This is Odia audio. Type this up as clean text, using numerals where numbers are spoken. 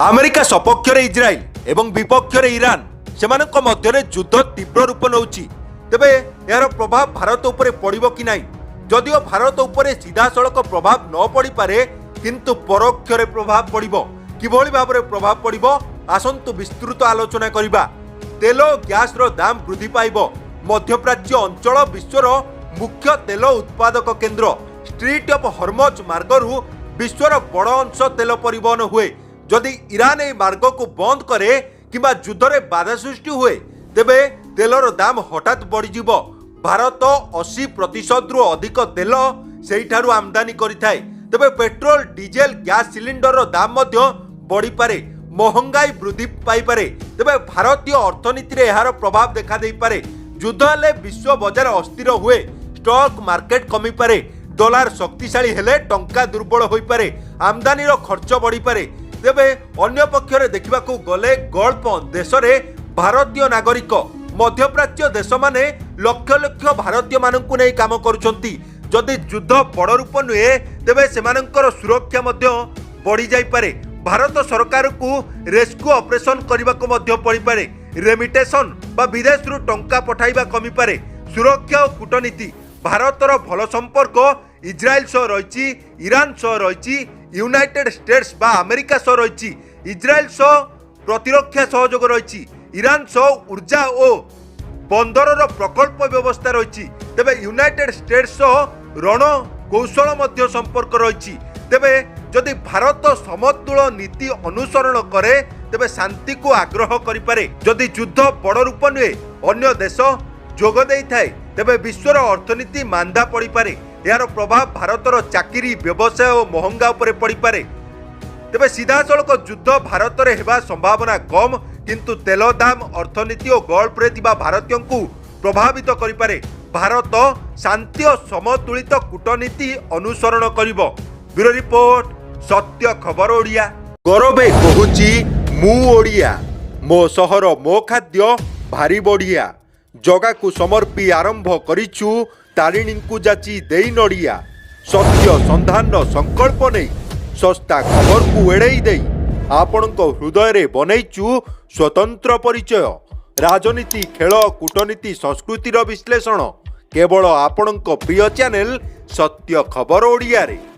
ଆମେରିକା ସପକ୍ଷରେ ଇସ୍ରାଏଲ ଏବଂ ବିପକ୍ଷରେ ଇରାନ। ସେମାନଙ୍କ ମଧ୍ୟରେ ଯୁଦ୍ଧ ତୀବ୍ର ରୂପ ନେଉଛି। ତେବେ ଏହାର ପ୍ରଭାବ ଭାରତ ଉପରେ ପଡ଼ିବ କି ନାହିଁ? ଯଦିଓ ଭାରତ ଉପରେ ସିଧାସଳଖ ପ୍ରଭାବ ନ ପଡ଼ିପାରେ, କିନ୍ତୁ ପରୋକ୍ଷରେ ପ୍ରଭାବ ପଡ଼ିବ। କିଭଳି ଭାବରେ ପ୍ରଭାବ ପଡ଼ିବ, ଆସନ୍ତୁ ବିସ୍ତୃତ ଆଲୋଚନା କରିବା। ତେଲ ଓ ଗ୍ୟାସର ଦାମ ବୃଦ୍ଧି ପାଇବ। ମଧ୍ୟପ୍ରାଚ୍ୟ ଅଞ୍ଚଳ ବିଶ୍ୱର ମୁଖ୍ୟ ତେଲ ଉତ୍ପାଦକ କେନ୍ଦ୍ର। ଷ୍ଟ୍ରିଟ୍ ଅଫ୍ ହର୍ମଜ ମାର୍ଗରୁ ବିଶ୍ୱର ବଡ଼ ଅଂଶ ତେଲ ପରିବହନ ହୁଏ। ଯଦି ଇରାନ ଏହି ମାର୍ଗକୁ ବନ୍ଦ କରେ କିମ୍ବା ଯୁଦ୍ଧରେ ବାଧା ସୃଷ୍ଟି ହୁଏ, ତେବେ ତେଲର ଦାମ ହଠାତ୍ ବଢ଼ିଯିବ। ଭାରତ 80%ରୁ ଅଧିକ ତେଲ ସେଇଠାରୁ ଆମଦାନୀ କରିଥାଏ। ତେବେ ପେଟ୍ରୋଲ, ଡିଜେଲ, ଗ୍ୟାସ ସିଲିଣ୍ଡରର ଦାମ ମଧ୍ୟ ବଢ଼ିପାରେ। ମହଙ୍ଗାଇ ବୃଦ୍ଧି ପାଇପାରେ। ତେବେ ଭାରତୀୟ ଅର୍ଥନୀତିରେ ଏହାର ପ୍ରଭାବ ଦେଖାଦେଇପାରେ। ଯୁଦ୍ଧ ହେଲେ ବିଶ୍ୱ ବଜାର ଅସ୍ଥିର ହୁଏ, ଷ୍ଟକ୍ ମାର୍କେଟ କମିପାରେ। ଡଲାର ଶକ୍ତିଶାଳୀ ହେଲେ ଟଙ୍କା ଦୁର୍ବଳ ହୋଇପାରେ, ଆମଦାନୀର ଖର୍ଚ୍ଚ ବଢ଼ିପାରେ। ତେବେ ଅନ୍ୟ ପକ୍ଷରେ ଦେଖିବାକୁ ଗଲେ, ଗଲ୍ଫ ଦେଶରେ ଭାରତୀୟ ନାଗରିକ, ମଧ୍ୟପ୍ରାଚ୍ୟ ଦେଶମାନେ ଲକ୍ଷ ଲକ୍ଷ ଭାରତୀୟମାନଙ୍କୁ ନେଇ କାମ କରୁଛନ୍ତି। ଯଦି ଯୁଦ୍ଧ ବଡ଼ ରୂପ ନୁହେଁ, ତେବେ ସେମାନଙ୍କର ସୁରକ୍ଷା ମଧ୍ୟ ବଢ଼ିଯାଇପାରେ। ଭାରତ ସରକାରକୁ ରେସ୍କ୍ୟୁ ଅପରେସନ କରିବାକୁ ମଧ୍ୟ ପଡ଼ିପାରେ। ରେମିଟେସନ ବା ବିଦେଶରୁ ଟଙ୍କା ପଠାଇବା କମିପାରେ। ସୁରକ୍ଷା ଓ କୂଟନୀତି: ଭାରତର ଭଲ ସମ୍ପର୍କ ଇସ୍ରାଏଲ ସହ ରହିଛି, ଇରାନ ସହ ରହିଛି, ୟୁନାଇଟେଡ୍ ଷ୍ଟେଟ୍ସ ବା ଆମେରିକା ସହ ରହିଛି। ଇସ୍ରାଏଲ ସହ ପ୍ରତିରକ୍ଷା ସହଯୋଗ ରହିଛି। ଇରାନ ସହ ଉର୍ଜା ଓ ବନ୍ଦରର ପ୍ରକଳ୍ପ ବ୍ୟବସ୍ଥା ରହିଛି। ତେବେ ୟୁନାଇଟେଡ୍ ଷ୍ଟେଟ୍ସ ସହ ରଣ କୌଶଳ ମଧ୍ୟ ସମ୍ପର୍କ ରହିଛି। ତେବେ ଯଦି ଭାରତ ସମତୁଳ ନୀତି ଅନୁସରଣ କରେ, ତେବେ ଶାନ୍ତିକୁ ଆଗ୍ରହ କରିପାରେ। ଯଦି ଯୁଦ୍ଧ ବଡ଼ ରୂପ ନୁହେଁ, ଅନ୍ୟ ଦେଶ ଯୋଗ ଦେଇଥାଏ, ତେବେ ବିଶ୍ୱର ଅର୍ଥନୀତି ମାନ୍ଦା ପଡ଼ିପାରେ। ଏହାର ପ୍ରଭାବ ଭାରତର ଚାକିରି, ବ୍ୟବସାୟ ଓ ମହଙ୍ଗା ଉପରେ ପଡ଼ିପାରେ। ତେବେ ସିଧାସଳଖ ଯୁଦ୍ଧ ଭାରତରେ ହେବା ସମ୍ଭାବନା କମ୍, କିନ୍ତୁ ତେଲ ଦାମ, ଅର୍ଥନୀତି ଓ ଗଲ୍ଫରେ ଥିବା ଭାରତୀୟଙ୍କୁ ପ୍ରଭାବିତ କରିପାରେ। ଭାରତ ଶାନ୍ତି ଓ ସମତୁଳିତ କୂଟନୀତି ଅନୁସରଣ କରିବ। ବ୍ୟୁରୋ ରିପୋର୍ଟ, ସତ୍ୟ ଖବର ଓଡ଼ିଆ। ଗରବେ କହୁଛି ମୁଁ ଓଡ଼ିଆ, ମୋ ସହର, ମୋ ଖାଦ୍ୟ ଭାରି ବଢ଼ିଆ। ଜଗାକୁ ସମର୍ପି ଆରମ୍ଭ କରିଛୁ, ତାରିଣୀଙ୍କୁ ଯାଚି ଦେଇ ନଡ଼ିଆ। ସତ୍ୟ ସନ୍ଧାନର ସଂକଳ୍ପ ନେଇ, ଶସ୍ତା ଖବରକୁ ଏଡ଼େଇ ଦେଇ, ଆପଣଙ୍କ ହୃଦୟରେ ବନେଇଛୁ ସ୍ୱତନ୍ତ୍ର ପରିଚୟ। ରାଜନୀତି, ଖେଳ, କୂଟନୀତି, ସଂସ୍କୃତିର ବିଶ୍ଳେଷଣ କେବଳ ଆପଣଙ୍କ ପ୍ରିୟ ଚ୍ୟାନେଲ ସତ୍ୟ ଖବର ଓଡ଼ିଆରେ।